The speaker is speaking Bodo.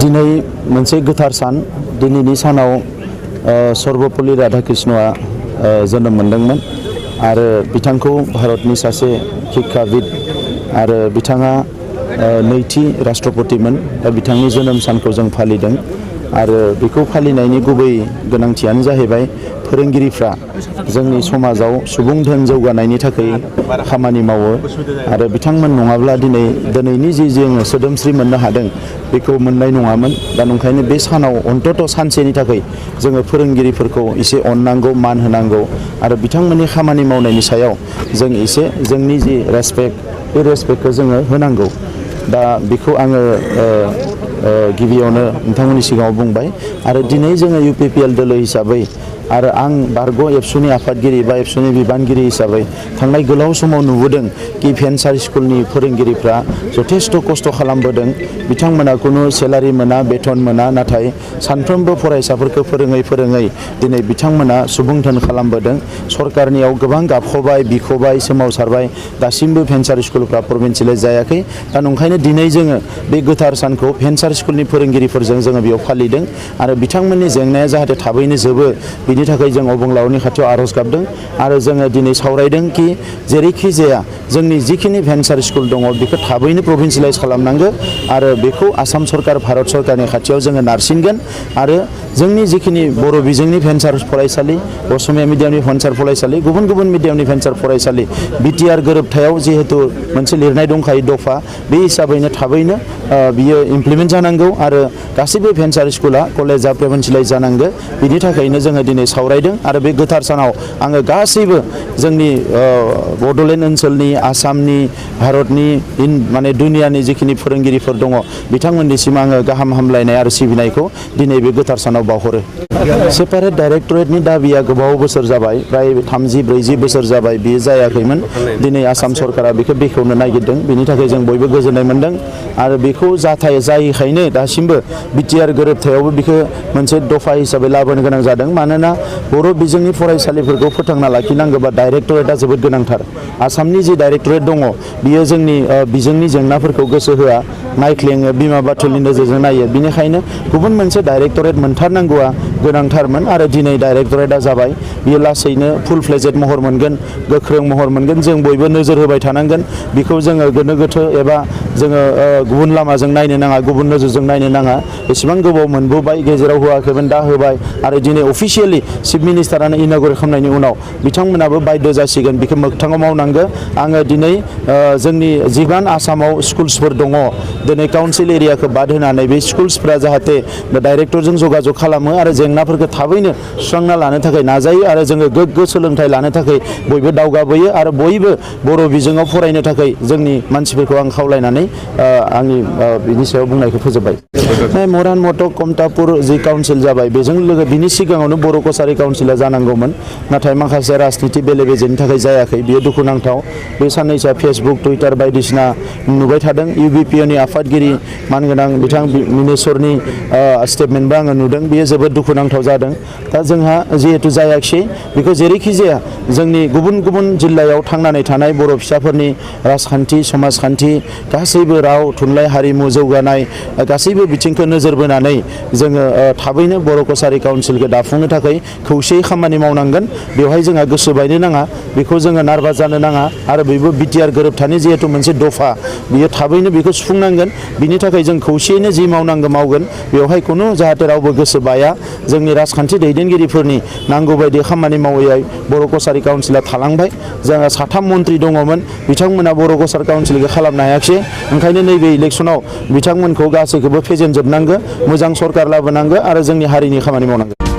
दिनै मोनसे गोथार सान दिनैनि सानाव सर्वपल्ली राधाकृष्णआ जोनोम मोनदोंमोन आरो बिथांखौ भारतनि सासे शिक्षाविद आरो बिथाङा नैथि राष्ट्रपतिमोन दा बिथांनि जोनोम सानखौ जों फालिदों आरो बेखौ फालिनायनि गुबै गोनांथियानो जाहैबाय फोरोंगिरिफ्रा जोंनि समाजाव सुबुं धोन जौगानायनि थाखाय खामानि मावो आरो बिथांमोन नङाब्ला दिनैनि जि जोङो सोदोमस्रि मोननो हादों बेखौ मोननाय नङामोन दा ओंखायनो बे सानाव अन्तत सानसेनि थाखाय जोङो फोरोंगिरिफोरखौ एसे अननांगौ मान होनांगौ आरो बिथांमोननि खामानि मावनायनि सायाव जों एसे जोंनि जि रेसपेक्ट बे रेसपेक्टखौ जोङो होनांगौ दा बेखौ आङो गिबियावनो नोंथांमोननि सिगाङाव बुंबाय आरो दिनै जोङो UPPL दोलो हिसाबै आरो आं बारग' एबसुनि आफादगिरि बा एबसुनि बिबानगिरि हिसाबै थांनाय गोलाव समाव नुबोदों कि भेन्सार स्कुलनि फोरोंगिरिफ्रा जथेस्थ' खस्थ' खालामबोदों बिथांमोना खुनु सेलारि मोना बेथन मोना नाथाय सानफ्रोमबो फरायसाफोरखौ फोरोङै दिनै बिथांमोना सुबुं धोन खालामबोदों सरकारनियाव गोबां गाबख'बाय बिख'बाय सोमावसारबाय दासिमबो भेन्सार स्कुलफ्रा प्रभिन्सियेलाइज जायाखै दा ओंखायनो दिनै जोङो बे गोथार सानखौ भेन्सार स्कुलनि फोरोंगिरिफोरजों जोङो बेयाव फालिदों आरो बिथांमोननि जेंनाया जाहाथे थाबैनो जोबो बिनि थाखाय जों अबंलावरिनि खाथियाव आर'ज गाबदों आरो जोङो दिनै सावरायदों कि जेरैखि जाया जोंनि जिखिनि भेन्सार स्कुल दङ बेखौ थाबैनो प्रभिन्सियेलाइज खालामनांगौ आरो बेखौ आसाम सरकार भारत सरकारनि खाथियाव जोङो नारसिनगोन आरो जोंनि जिखिनि बर' बिजोंनि भेन्सार फरायसालि असमिया मिडियामनि भेन्सार फरायसालि गुबुन मिडियामनि भेन्सार फरायसालि BTR गोरोबथायाव जिहेतु मोनसे लिरनाय दंखायो दफा बे हिसाबैनो थाबैनो बियो इमप्लिमेन्ट जानांगौ आरो गासैबो भेन्सार स्कुला कलेजा प्रभिन्सियेलाइज जानांगौ बिनि थाखायनो जोङो दिनै सावरायदों आरो बे गोथार सानाव आङो गासैबो जोंनि बड'लेण्ड ओनसोलनि आसामनि भारतनि माने दुनियानि जिखिनि फोरोंगिरिफोर दङ बिथांमोननिसिम आङो गाहाम हामलायनाय आरो सिबिनायखौ दिनै बे गोथार सानाव बावहरो सेपारेट डाइरेक्टरेटनि दाबिया गोबाव बोसोर जाबाय प्राय 30-40 बोसोर जाबाय बियो जायाखैमोन दिनै आसाम सरकारा बेखौ बेखेवनो नागिरदों बिनि थाखाय जों बयबो गोजोननाय मोनदों आरो बेखौ जायैखायनो दासिमबो BTR गोरोबथायावबो बेखौ मोनसे दफा हिसाबै लाबोनो गोनां जादों मानोना बर' बिजोंनि फरायसालिफोरखौ फोथांना लाखिनांगौबा डाइरेक्टरेटआ जोबोद गोनांथार आसामनि जि डाइरेक्टरेट दङ बियो जोंनि बिजोंनि जेंनाफोरखौ गोसो होआ नायख्लेङो बिमा बाथुलनि नोजोरजों नायो बिनिखायनो गुबुन मोनसे डाइरेक्टरेट मोनथारनांगौआ गोनांथारमोन आरो दिनै डाइरेक्टरेटआ जाबाय बियो लासैनो फुल फ्लेजेड महर मोनगोन गोख्रों महर मोनगोन जों बयबो नोजोर होबाय थानांगोन बेखौ जोङो गोनो गोथो एबा जोङो गुबुन लामाजों नायनो नाङा गुबुन नोजोरजों नायनो नाङा एसेबां गोबाव मोनबोबाय गेजेराव होआखैमोन दा होबाय आरो दिनै अफिसियेलि चिफ मिनिस्टारानो इन'ग्रेट खालामनायनि उनाव बिथांमोनाबो बाध्य जासिगोन बेखौ मोगथाङाव मावनांगौ आङो दिनै जोंनि जिबान आसामाव स्कुल्सफोर दङ दिनै काउन्सिल एरियाखौ बाद होनानै बे स्कुल्सफोरा जाहाथे डाइरेक्टरजों जगाजग खालामो आरो जेंनाफोरखौ थाबैनो सुस्रांना लानो थाखाय नाजायो आरो जोङो गोग्गो सोलोंथाइ लानो थाखाय बयबो दावगाबोयो आरो बयबो बर' बिजोङाव फरायनो थाखाय जोंनि मानसिफोरखौ आं खावलायनानै आंनि बिनि सायाव बुंनायखौ फोजोबबाय मरान मटक कमतापुर जि काउन्सिल जाबाय बेजों लोगो बिनि सिगाङावनो बर' कसारि काउन्सिला जानांगौमोन नाथाय माखासे राजनिति बेले बेजेनि थाखाय जायाखै बियो दुखुनांथाव बे साननैसोआ फेसबुक टुइटार बायदिसिना नुबाय थादों UPPLनि आफादगिरि मानगोनां बिथां मिनेश्वरनि स्टेटमेन्टबो आङो नुदों बेयो जोबोद दुखुनांथाव जादों दा जोंहा जिहेतु जायाखिसै बेखौ जेरैखि जाया जोंनि गुबुन जिल्लायाव थांनानै थानाय बर' फिसाफोरनि राजखान्थि समाजखान्थि गासैबो राव थुनलाइ हारिमु जौगानाय गासैबो बिथिंखौ नोजोर बोनानै जोङो थाबैनो बर' कसारि काउन्सिलखौ दाफुंनो थाखाय खौसेयै खामानि मावनांगोन बेवहाय जोंहा गोसो बायनो नाङा बेखौ जोङो नारभास जानो नाङा आरो बेबो BTR गोरोबथानि जिहेतु मोनसे दफा बियो थाबैनो बेखौ सुफुंनांगोन बिनि थाखाय जों खौसेयैनो जि मावनांगौ मावगोन बेवहाय खुनु जाहाथे रावबो गोसो बाया जोंनि राजखान्थि दैदेनगिरिफोरनि नांगौ बायदि खामानि मावैयाव बर' कसारि काउन्सिला थालांबाय जोंहा 3 मन्त्रि दङमोन बिथांमोना बर' कसारि काउन्सिलखौ खालामनो हायाखिसै ओंखायनो नैबे इलेक्सनाव बिथांमोनखौ गासैखौबो फेजेनजोबनांगौ मोजां सरकार लाबोनांगौ आरो जोंनि हारिनि खामानि मावनांगौ